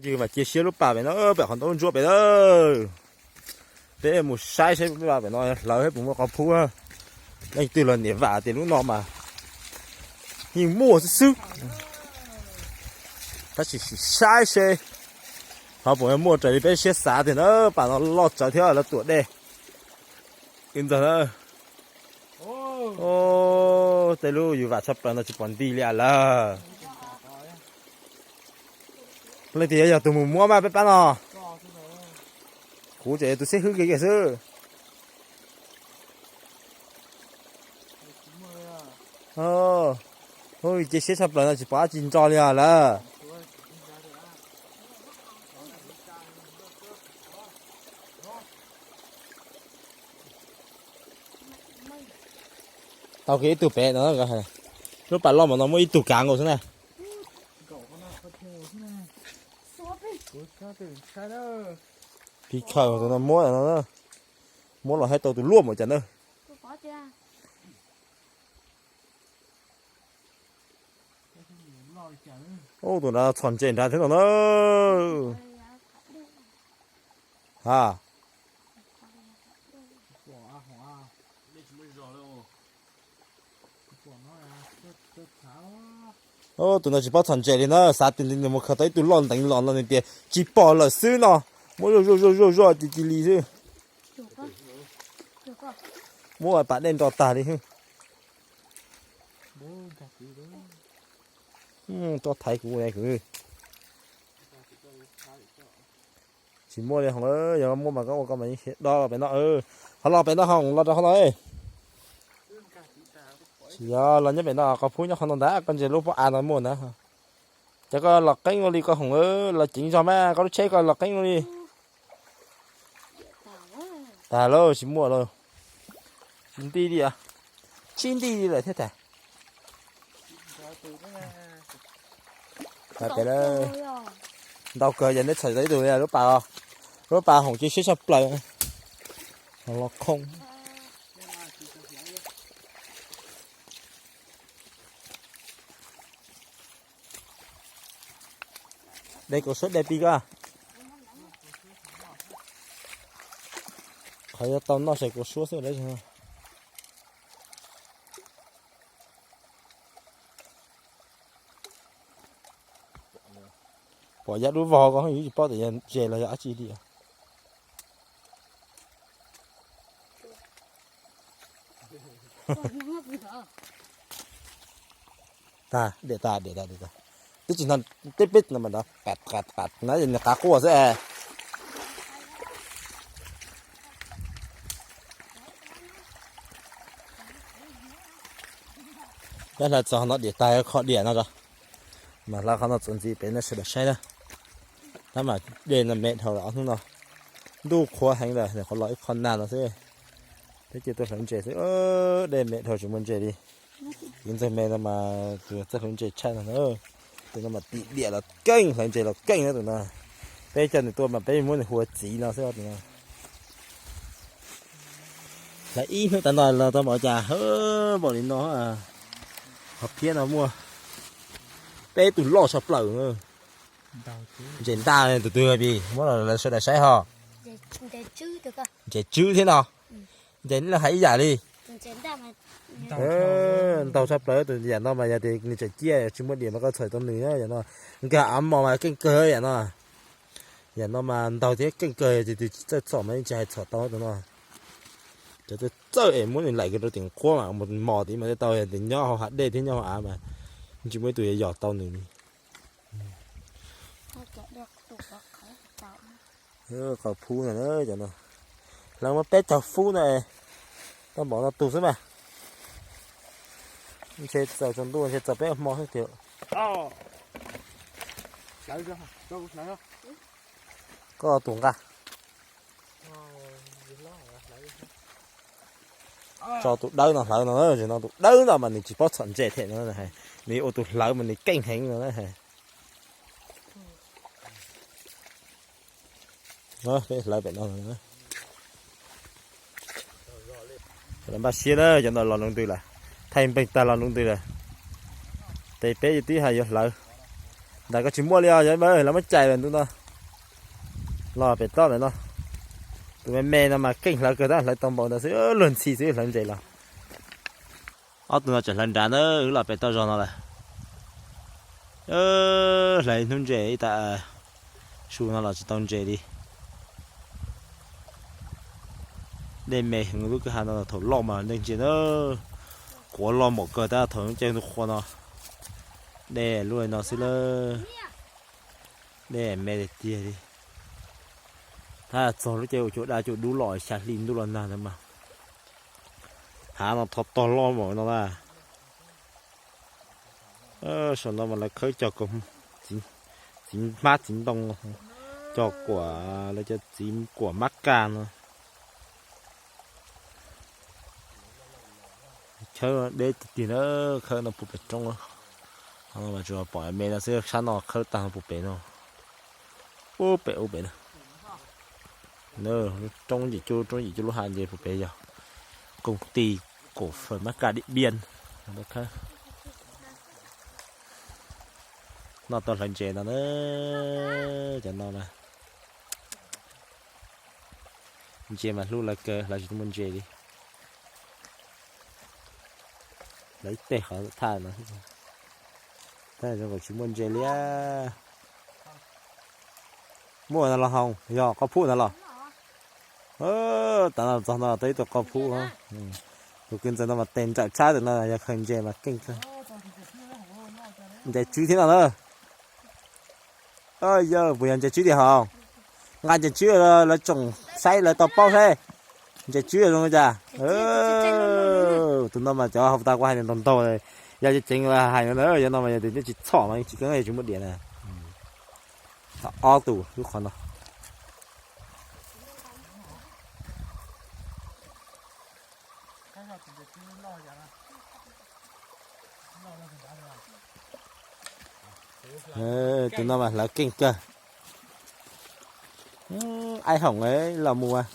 Ywg mas cia siab lub pas pem no, pem qhov ntoo ntsuab pem na. Peb mus saib saib lub pas pem no hlawv thiab puas muaj qhov phub. Leej twg los niam vam tias lub no mas yeej muaj xwb xwb. Tab sis sim saib seb ho puas muaj raws li peb siab xav tiag na. Pas no loj tsawv thiab lawv tuam dej ntxawg na. Tej lub yus vam tshaj plaws no tsis pom nti li lawm. Leej twg yog tus mus muab mas peb pab no. Kuv tseem yog tus xib hwb kiag xwb. Cia siab tshaj plaws no tsis pom dab tsi ntso li os lawm. Tau kiag ib tug pem no, lub pas loj mas no muaj ib tug kav nkaus xwb na. Pib khaws tus no muab no, muab los hais tau tus luaj mas cas na. Ub, tus nrad txhom ntses nrad thiab no na. Ha. Ub, tus no tsis paub txhom ntses li na, xav tias nws mus khaws tau ib tug loj nteev los no nws tias tsis pom lawm xwb no. Muab zuaj zuaj zuaj zuaj zuaj cia cia li xwb. Muab pas dej nro tag li. Koj thaiv kuv ne kwv. Tsis muaj li Hoom, yog muaj mas koj ua koj mas yeej khiav dob los pem no. Ho los pem no Hoom, los rau qhov no. Tsis yog los nyob pem no, qhov phub nyob qhov no ntag, koj ntsia lub pob av no muaj ntag. Ces koj los qeeb ua li koj Hoom, los ceev zog mas koj lub tsheb koj los qeeb ua li. Tag lauj, tsis muaj lauj. Tsis nti li, tsis nti li lawm thiab tag. Pem ntau kawg, yog neb txhom tau ib tug li lub pas, lub pas Hoom cia siab tshaj plaws. Los khoo. De kuv suab de pib koj. Qhov yuav tau noj ces kuv suab xwb. Pom yaj dub vog ko, yus tsis paub tias yog ntses los yog dab tsi li. Tag, diam tag, diam tag, diam tag. Twb tsis hnov, twb pib no mas ntov qas qas qas na, nws qav quaj xwb es. Peb hlawv txog no diam tag, kho diam no os. Mas hlawv qhov no txuas ntxiv pem nej sawv daws saib na. Tab mas dej no me dhau lawm ob hnub no. Ntuj qhuav heev lawm, nyuam qhuav los ib qho nag no xwb. Peb cia tuaj hlawv ntses xwb, dej me dhau tsis muaj ntses li. Tus ntxawg me no mas tus txawj hlawv ntses tshaj no na. Tus no mas tim diam los keej, hlawv ntses los keej na tus no. Peb coj nws tuaj mas peb muab nws hu ua txiv no xwb tus no. Hlawv ib hnub tas no los tau npaum cas, npaum li no. Qhov phiab no muaj peb tus loj tshaj plaws. Ntses ntaj tus twg pis muab los lawv sawv daws saib ho. Ntses tswb thiab no. Ntses loj hais ib yam li. Ntaug tshaj plaws tus yam no mas yog tias nws tseem ciaj tsis muaj diam mas koj txhom tau nws yam no. Nkag av mos mas keej kawg yam no. Yam no mas ntaug thiab keej kawg, tus tsis txawj txhom mas yeej tsis hais txhom tau tus no. Cov txawj txawj es muab nws laim kiag rau tim nqhuab mas mus mos tim mas thiaj tau, yog tias nyob hauv hav dej thiab nyob hauv av mas tsis muaj ib tug yuav yos tau nws li. Qhov phub no, cov no hlawv muaj peb caug fub no, tau npaum no tus xwb mas. Ntshe txaus tsaus ntuj ntshe txaus peb hmo xwb tiag. Koj tus nqa. Tso tus dawb no hlawv no, no tus dawb no mas nws tsis paub txhom ntses thiab no, nws ua tus hlawv mas nws keej heev no. Peb hlawv pem no. Npaj siab na, cov no los lub ntws lawm, thaij npeeg tag los lub ntws lawm. Tes peb twb hais yuav hlawv. Nram koj tsis muaj li os, lawv muab cais lawm ntu no. Los pem toj lawm no. Tus me me no mas keej hlawv kawg, tab hlawv tau npaum ntawd xwb, luag ntxhi xwb hlawv ntses los. Ob tug no tseem hlawv nrad na, wb los pem toj zog no lawm. Hlawv hnub ntses ib tas su no los tsis tau ntses li. Dej me heev lub kwj ha no, thaum loj mas dej ntsia na, quav loj npaum kawg tab thaum caij ntu qhua no dej lub no xwb lawm. Dej me tiag tiag li. Tab txog lub caij ua cuag dab cuag dub los xya hli ntuj los nag ntawd mas hav no thov tog loj npaum no na. Saum no mas lawv khawb cog txiv hmab txiv ntoo, cog kuam, lawv cov txiv kuam mab kaj no. Khawb deb tiag tiag na, khawb no puag pem roob. Tsuas pom me no xwb, sab no khawb tag puag pem no. Ub pem ub pem na. Roob Yim Cub, roob Yim Cub lub hav nce puag pem yog công ty cổ phần mab kaj Điện Biên. Noj tau hlawv ntses no na, cov no mas ntses mas hlub lawv kawg, lawv tsis muaj ntses li. Lawv ib teg qhov thaj no, thaj zoo nkaus tsis muaj ntses li. Muaj no los hoos, yog qoj phub no los. Tav no txog no tau ib tug qoj phub. Tus kwv ntxawg no mas tes nrawm tshaj, tus no yog khaws ntses mas keej kawg. Ntses tswb thiab no na. Yog puas yog ntses tswb tiag hos? Nqa ntses tswb lawv tsoom saib lawv tau paub saib. Ntses tswb zoo li cas? Tus no mas cov hauv tas kuv hais ntaug ntaug, yog ceev ceev hais no na, yog no mas yog tias tsis txhom mas tsis keeb, tsis muaj diam na. Ob tug lub qhov no. Tus no mas hlawv keej kawg. Aib hoom los mus.